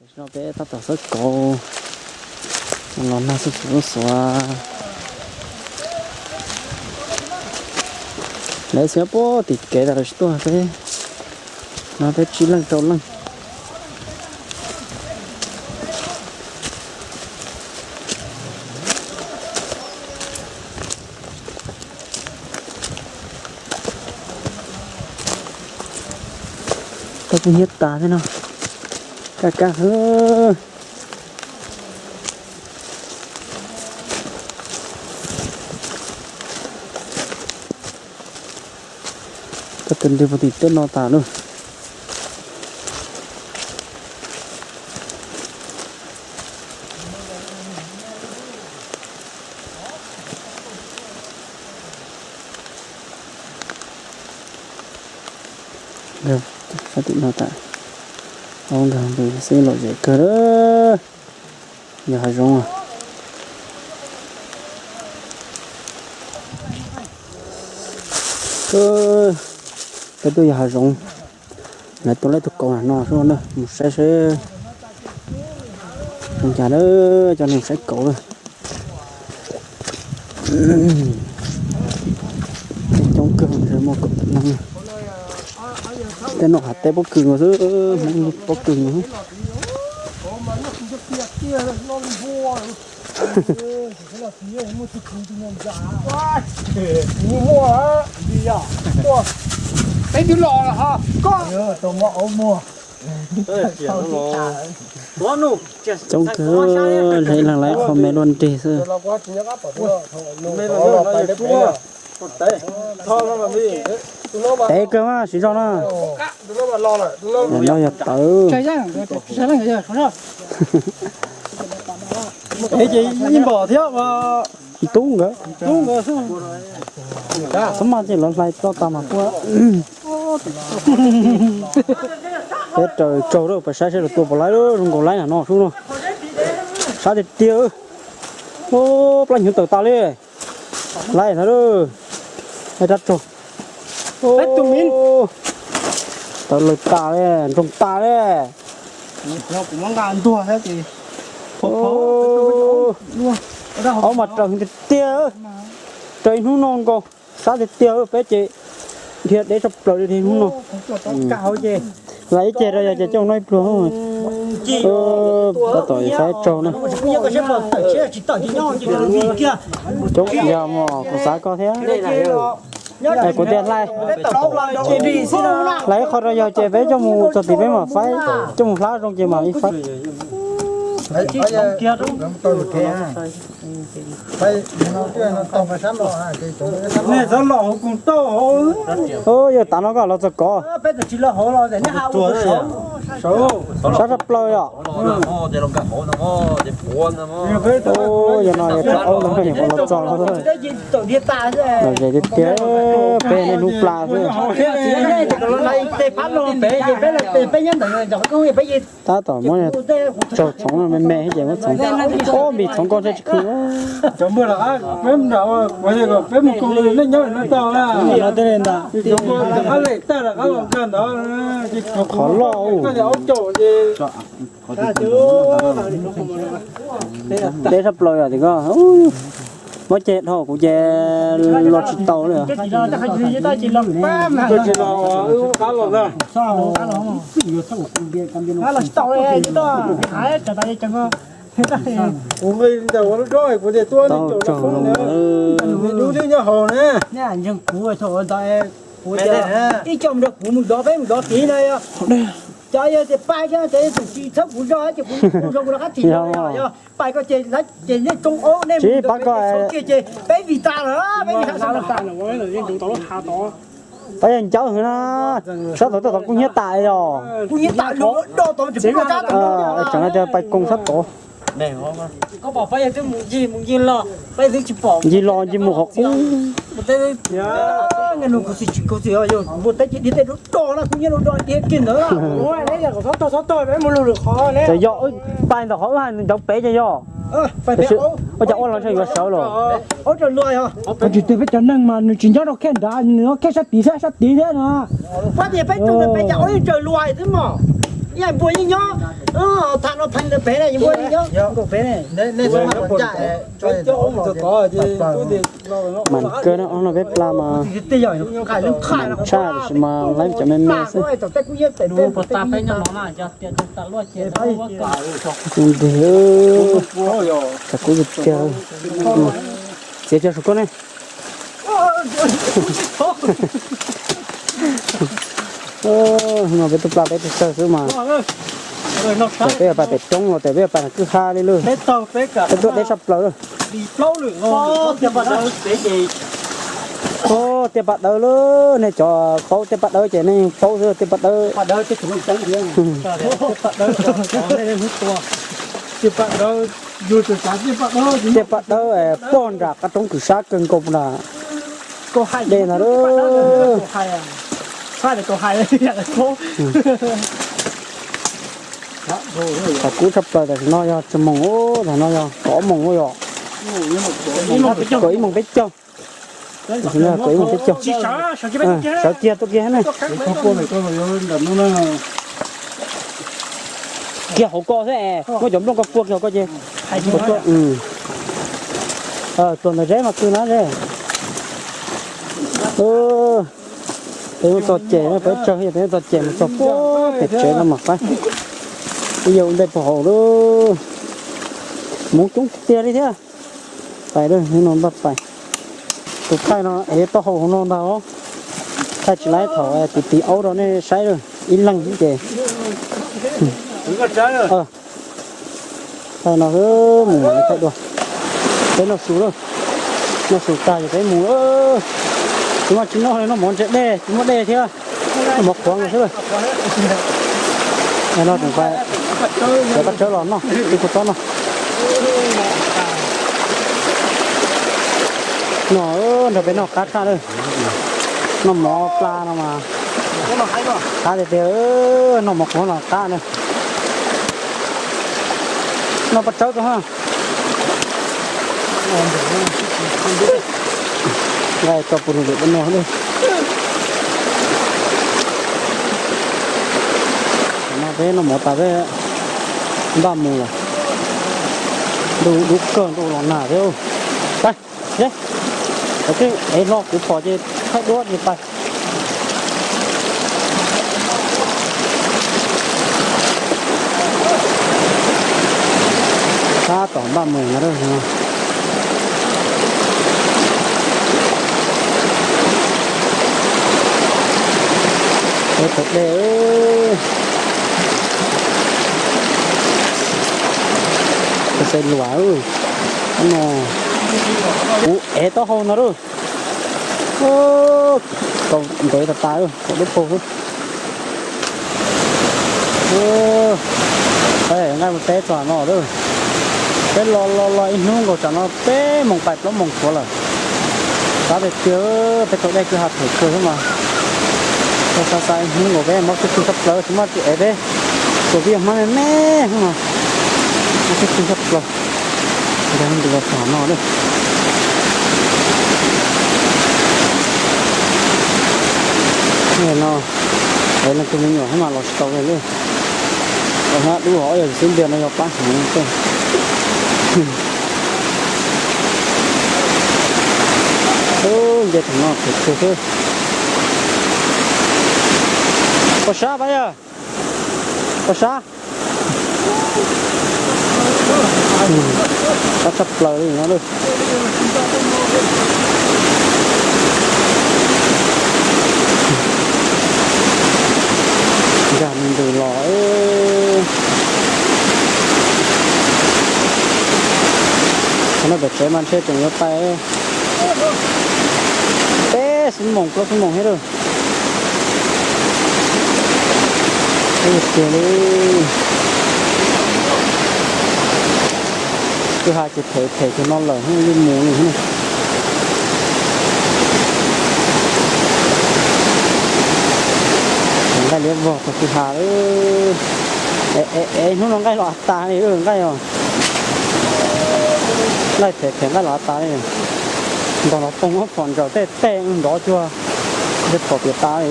No peb tab tom xawb kauv los nag xwb tsis lub xuav. Lawv xyov puag tim kev tas lawv tsis tuaj peb, no peb tsib leej rau leej. Koj kuj hnyiab tas thiab no. Kaj kaj hwb. Koj tus nrig puag tim tej no tas lawm. Nkag sab tim no tas, nkag tus xwb lom zem kawg lawm. Yog hav zoov. Peb tuaj yog hav zoov, lawv tuaj laib tus kauv no xwb na, mus saib seb zoo cas na, coj nej saib kauv na. Coob kawg ntshe muaj kauv tawm neeg. Tej no hav teb pob kws no xwb, Hmoob pob kws no. Peb twb los ho koj. Coob kawg, ntshe ib leeg lawv qho me luaj nrig xwb. Tev kawg mas siv zog na. No yog tawv. Tev ces ib npom thiab. Tub nkawd, tub nkawd xwb. Txhob maj ces lawv hlais tso tas mas puab. Peb raws tsaug lawm, peb saib saib lawv tua puas laib, zoo nkaus laib na no sub no. Sab tiag tiag. Plab hnyuv tawm tas li. Laib thab lawm. Laib rab tsaug. Tawv lawg tas li, ntsoog tas li. Aub mas raws tiag tiag, raws ib hnub no nkaus, sab tiag tiag, peb ces dhia deb tshaj plaws li dhia hnub no. Laib ib ceg rau yog ces coj no ib pluag. Tab tom saib tsaug na. Coob yog mos, kuv xav koj thiab. Es kuv tias hlais, hlais ib qho rau yog ces peb coj mus txog tid peb mam faib, coj mus hlab zoo ces mam li faib. Nej txhob los hauv koog tauj hauv. Yog tas no koj los txog kov. Sab sab plaws yom. Yog no yog tsav aub ntawd los txog los. Los ze tiag tiag, peb niaj hnub pla xwb. Tab tom muab tsaug txhoov me me ces muab txhoov. Ob npis txhoov koj ntshe tsis khw. Qhov loj. Deb sab plaws yom, tim ko muab ceg dhau kuv ces los tsis tau li. Tau tsaug. Ib co mus nrog kuv mus dov peb mus dov tid na. Cov yog tias pab thiab cov yog tias tsis txhawb kuv zog ces kuv zoo kuv rov qab thim. Yog pab koj ces lawv ces nej tsoo aub nej mus dov peb ces peb vim tas lawm peb vim tas lawm. Pab yog ncauj hwv na, sab tod tod kuj hnyiab tas yog. Kuj hnyiab tas zoo do tod tsis pub sab tod. Tseem tias pais koos sab tod. Koj pom pab yog twb mus ncig mus ncig los peb twb tsis pom. Ncig los ncig mus qhov qub. Txawm yog pais ntawm qhov wb hais ncav pem ces yog. Ua cas ua los ntshe yuav sawv los. Tsis tias peb cov neeg mas nws tsis nyob rau khej nrad, nws nyob khej sab tid thiab sab tid thiab no. Pab tias peb tsoom peb cov ua raws luag xwb mos. Npua yeej nyob, tham no pheej ntawd pem ne, npua yeej nyob nkaus pem ne. Mas kawg no, ob no peb pla mas tshaj, tiam sis mas laib cov me me xwb. Kuv ntig, tsam kuv tiag. Txiav cov saum koj ne. No peb tub pla peb tug tsawg xwb mas. Peb yuav pais pem roob los ces peb yuav pais kwj ha li lawm. Peb tuaj deb tshaj plaws lawm. Tiaj Paj Dawb lawm, nej cov paub Tiaj Paj Dawb ces nej yeej paub xwb, Tiaj Paj Dawb. Tiaj Paj Dawb pog nram qab roob Kwm Sab kawg nkaus nram dej ntag. Qhov kub tshaj plaws tam sim no yog tsawg moos, tam no yog kaum ob moos yom. Kaum ib moos peb caug. Tam sim no kaum ib moos peb caug. Sawv kiag tuaj kiag ne. Kiag hauv ko xwb es, muab cov nplooj ko pua kiag hauv ko ces. Tuaj ntawm zeb mas kwj na zeb. Peb muab txoj ces, peb tsawg peb muab txoj ces mus txog puag pem tsev no mas qaib. Ib yam ua ntej puag hauv lawm. Hmoov coob tiag li thiab. Pais lawm, hnub no npaj pais. Tus thaij no ev taub hau hauv no ntag os. Thaij tsis laib, thaum tiv tiv aub rau nej saib lawm ib leeg xwb ces. Thaij no mus mam li thaij dua. Peb noj su lawm, noj su tag ces peb mus lawm. Tsis muaj tsis noj li, noj mov ntse dej, tsis muaj dej thiab. Noj mov qhuav xwb lawm. No tseem pais, cov paj tsawb los noj, tib kuv txob noj. No nrog peb noj qab tshaj lawm. Noj mov pla no mas qab tiag tiag, noj mov qhuav los qab na. Noj paj tsawb rau ha. Nqa tso puv lwm lwm no. Tam no peb noj mov tas peb npaj mus lawm. Ntuj dub kawg, ntuj los nag thiab. Pais, ev hlo kuv phom ces thaij duab ces pais. Tab tom npaj mus no. Peb thaum dej, peb xaiv luas no, kuv ev taub hau no lawm. Kaus ntawv tas tas, kaus dub paug xwb. Nqaij mus teb txog no lawm. Peb los los los ib hnub nkaus, tsam no peb moos pais plaub moos tshuav lawm. Xav tias tiag, peb thaum dej kwj ha phem kawg xwb mas. Xav xav ib hnub nkaus peb mob xib tug tshaj plaws, tsis muaj tus ev peb txuas vij hmab me me xwb mas. Mob xib tug tshaj plaws. Nti los txog no lawm. No, ev leej twg me nyuam xwb mas los tsis tau li lawm. Los hab dub hov yog xwb ntiag no yog pab heev. Nce thaum no phem kawg xwb. Poj sab pab yog, poj sab. Qab tshaj plaws li no lawm. Nkag me ntws los. Qhov no pem tsev mas ntshe tseem yuav pais peb xuab moos plaub xuab moos thiab lawm. Tiag li. Kwj ha ces phem phem cov no lawm yeej mus li. Nqaij liab vog txog kwj ha. Es hnub no nqaij los tas li nqaij os. Nqaij phem phem nqaij los tas li. Ntog los poob phom ntsaws tej tej nrov cuag tej phom piam tas li.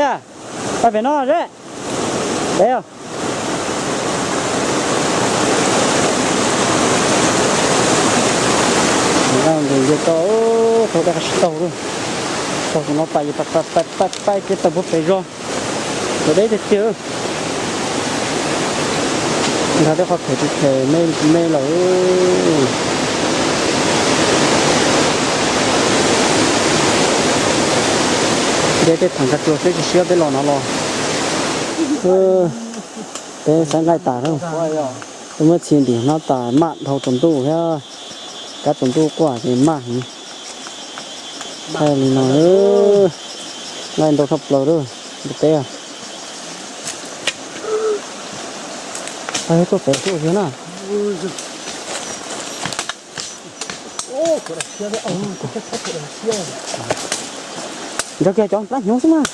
Yog Pab pem no ze. Peb os. Nws nce to, thaum dej qab tsis taug lawm. Thaum no pais ces pais pais pais pais kev tawm puag pem zos. Thaum deb tiag tiag. Nrog tej qhov phem tsis phem me me lawm. Deb tej thaum nkag tsua seb tsis siab peb los no los. Peb saib nqaij tas lawm. Peb muab txhij ntim hnab tas maj dhau tsaus ntuj thiab. Kab tsaus ntuj quaj ces maj heev. Thaij li no, nqaij ntau tshaj plaws lawm ntiaj teb. Tuaj pem tuaj thiab na. Nrog kiag cov plab hnyuv xwb mas.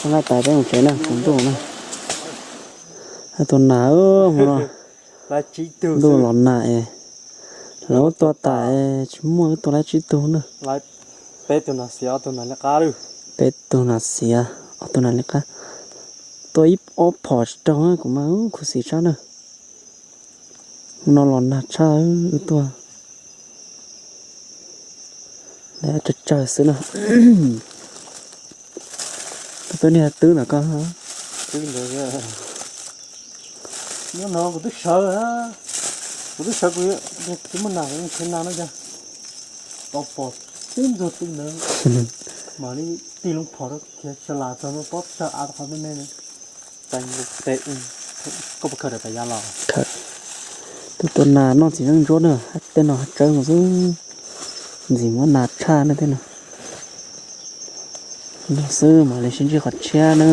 Nqaij tas peb mus tsev na, tsaus ntuj na. Tus nas, hmo no ntuj los nag es lawv ua tua tas es tsis muaj, wb tua lawv tsib tug na. Peb tug nas xiav, ob tug nas li qab, peb tug nas xiav, ob tug nas li qab. Tua ib ob phom tsis raug, kuv mas khuv xim tshaj na. Hmo no los nag tshaj, wb tua tsawg tsawg xwb na. Tus niag twb ntawm ko, twb ntawd. Hnub no kuv twb sawv, kuv twb sawv, kuv tsis muaj nas, kuv nrhiav nas no cas tau pom tib ntxuag twb ntawd. Mam li tig loo phom rau khiav sawv las txog no pob tsag av qhov me me. Koj puas khaws daim pam ya los? Khaws. Tus tua nas noj txiv zeej ntsuab na, tej no tsawb mus xwb, ntxim muab nas tshaj na tej no. Xwb mam li sib ntsib qhov tshiab na.